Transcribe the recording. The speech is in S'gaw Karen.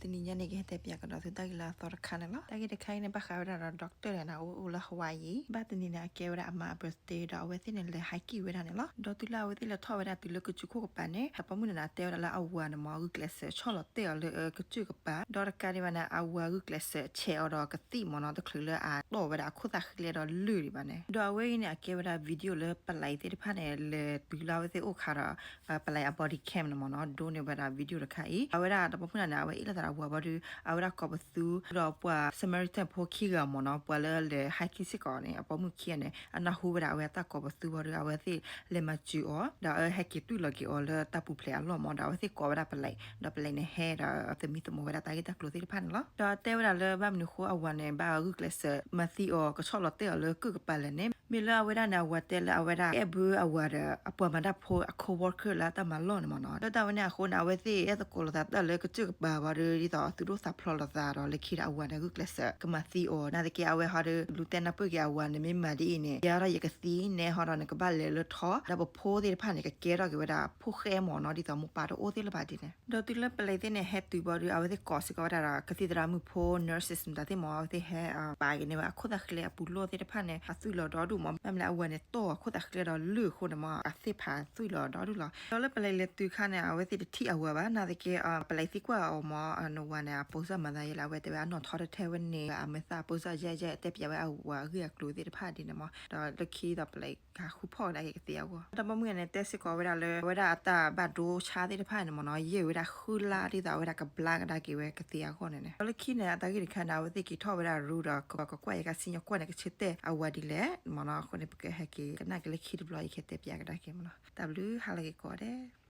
တနံၤညါန့ၣ် ကဟဲတဲပၠးကဒီးသုတၢ်ဂ့ၢ်လၢအသီတခါန့ၣ်လီၤ. တၢ်ဂ့ၢ်တခါအံၤန့ၣ် ဘၣ်ဃးဝဲဒၣ်ဒီး doctor န့ၣ် အအိၣ်လၢ Hawaii, ဘၣ်တနံၤန့ၣ် အကဲဝဲဒၣ်အမါအ birthday ဒီးအဝဲသ့ၣ်န့ၣ် လဲၤ hiking ဝဲဒၣ်န့ၣ်လီၤ. ဒီးတုၤလၢအဝဲသ့ၣ်လဲၤထီၣ်ဝဲဒၣ်တုၤလၢကစၢၢ်ခိၣ်ကပၤန့ၣ် တၢ်ပိာ်မုၣ်န့ၣ် တဲဝဲဒၣ်လၢအဝၤန့ၣ်မ့ၢ် ဂုာ်ကျဲးစၢးဆီၣ်လီၤတဲာ်အီၤလၢကစၢၢ်ကပၤ, ဒီးတကးဒံးဘၣ်န့ၣ် အဝၤဂုာ်ကျဲးစၢးဆဲးအီၤဒီးကသံၣ်မ့ၢ်နီၤ, တချုးလၢအတီၢ်ဝဲဒၣ်အခိၣ်သၣ်ဃံလဲဒီးလုၢ်ဒံးဘၣ်န့ၣ်. ဒီးအဝဲအံၤန့ၣ် အကဲဝဲဒၣ် video လၢပလံးသ့ၣ်တဖၣ်န့ၣ် လဲၤတုၤလၢအဝဲသ့ၣ်အိၣ်ခါဒီး ပလံးအ body cam န့ၣ်မ့ၢ်နီၤ, ဒိးန့ၢ်ဝဲဒၣ် video တခါအံၤ. အဝဲဒၣ်တၢ်ပိာ်မုၣ်န့ၣ် အဝဲအ့ၣ်လိာ်သးဒီးအဝၤဘၣ်ဒီး အဝဲဒၣ်ကိးပသူ ဒီးပှၤ Samaritan ဖိခံဂၤမ့ၢ်နီၤ, ပှၤလၢလဲၤ hiking စ့ၢ်ကီးန့ၣ် အပိာ်မုၣ်ခံဂၤန့ၣ် အနၢ်ဟူဝဲဒၣ်အဝဲအတၢ်ကိးပသူဘၣ်ဒီး အဝဲသ့ၣ်လဲၤမၤစၢၤအီၤ ဒီးအဟဲက့ၤတွံၢ်လီၤက့ၤအီၤလၢတၢ်ပူၤဖျဲးအလီၢ်မ့ၢ်, ဒီးအဝဲသ့ၣ်ကိးဝဲဒၣ်ပလံး, ဒီးပလံးန့ၣ်ဟဲဒီးသမံသမိးဝဲဒၣ်တၢ်ဂ့ၢ်တၢ်ကျိၤသ့ၣ်တဖၣ်န့ၣ်လီၤ. ဒီးတဲဝဲဒၣ်လၢဘၣ်မနုၤအဃိအဝၤန့ၣ် ဘၣ်ဂုာ်ကျဲးစၢး မၤသံအီၤ ကဆီၣ်လီၤတဲာ်အီၤလၢကၢၢ်ကပၤလဲၣ်န့ၣ်, မ့ၢ်လၢအဝဲဒၣ်န့ၣ် အဝၤတဲလၢအဝဲဒၣ် အဲၣ်ဘၢအဝၤဒီး အပှၤမၤတၢ်ဖိအ coworker လၢအတၢ်မၤလီၢ်န့ၣ်မ့ၢ်နီၤ. လၢတၢ်ဝဲန့ၣ်အဃိန့ၣ် အဝဲသ့ၣ်အဲၣ်သကိးလိာ်သးတၢ်လၢကစၢၢ်ကပၤဘၣ်ဒီး ဒ်သိးအသုဒိၣ်သးဖျိးလိာ်သးဒီး လၢခံဒီးအဝၤန့ၣ် ဂုာ်ကျဲးစၢးကမၤသံအီၤ, နာ်သက့အဝဲဟီဒီး လူၤတဲနၢ်ပၢၢ်က့ၤအဝၤန့ၣ် မ့ၢ်မၤဒ်အံၤန့ၣ် ယၤဒီးယကသံနဲဟီဒီး နကဘၣ်လဲၤလၢထီ, ဒီးပဖိသ့ၣ်တဖၣ်န့ၣ် ကကဲထီၣ်က့ၤဝဲဒၣ်ဖိၣ်ဃဲမ့ၢ်နီၤ, ဒ်သိးမိၢ်ပၢ်တအိၣ်သ့ၣ်လၢၤဘၣ်ဒ်န့ၣ်. ဒီးတုၤလၢပလံးသ့ၣ်န့ၣ် ဟဲတုၤဘၣ်ဒီး အဝဲသ့ၣ်ကိးစ့ၢ်ကီးဝဲဒၣ်ဒီး ကသံၣ်သရၣ်မုၣ်ဖိ nurses မတၤသ့ၣ်မ့ၢ် အဝဲသ့ၣ်ဟဲပာ်က့ၤန့ၢ်ဝဲအခိၣ်သၣ်ဃံလဲအပူၤလီၢ်သ့ၣ်တဖၣ်န့ၣ် အသွံၣ်လီၤဒီဒူၣ်မ့ၢ်, မ့ၢ်လၢအဝၤန့ၣ်တီၢ်အခိၣ်သၣ်ဃံလဲဒီးလုၢ်အဃိန့ၣ်မ့ၢ် အသ့ၣ်ဖးသွံၣ်လီၤဒီဒူၣ်လီၤ. ဒီးလၢပလံးလဲၤတုၤခါန့ၣ် အဝဲသ့ၣ်တထံၣ်အဝၤဘၣ်, နာ်သက့ ပလံးသံကွၢ်အီၤမ့ၢ် နဝၤန့ၣ် အပိစၢ်မၤသးယဲလဲၣ်, အဝဲတဲဝဲအနီၣ်ထီတထဲဝဲန့ၣ် အမဲာ်သၣ်အပိစၢ်ယဲၢ်ယဲၢ် တဲပၠးဝဲအဝၤအဂ့ၢ်အကျိၤသ့ၣ်တဖၣ်ဒ်န့ၣ်မ့ၢ်, ဒီးလၢခံဒီးပလံး ဟးဃုဖီၣ်ကဒါက့ၤကသံအဂီၢ်. တၢ်ပိာ်မုၣ်န့ၣ် တဲစ့ၢ်ကီးဝဲဒၣ်လၢ အဝဲဒၣ်အတၢ်ဘၣ်ဒိဆါသ့ၣ်တဖၣ်န့ၣ်မ့ၢ်နီၤ ယံာ်ဝဲဒၣ်ဃုလါ ဒ်သိးအဝဲဒၣ်ကဘျါကဒါက့ၤဝဲကသံအဂီၢ်န့ၣ်န့ၣ်. ဒီးလၢခံန့ၣ် အတၢ်ဂ့ၢ်တခါန့ၣ် အဝဲသ့ၣ်က့ၤထီၣ်ဝဲဒၣ်ရူဒီး ကကွၢ်ယကစံၣ်ညီၣ်ကွီၢ်န့ၣ် ကဆၢတဲာ်အဝၤဒ်လဲၣ်မ့ၢ်နီၤ. အဃိန့ၣ် ပကဟဲက့ၤကနၣ်က့ၤလၢခံတဘျီ ယကတဲပၠးကဒါက့ၤမ့ၢ်နီၤ. တၢ်ဘျုးဟါလၢက့ၤကိးဂၤဒဲး.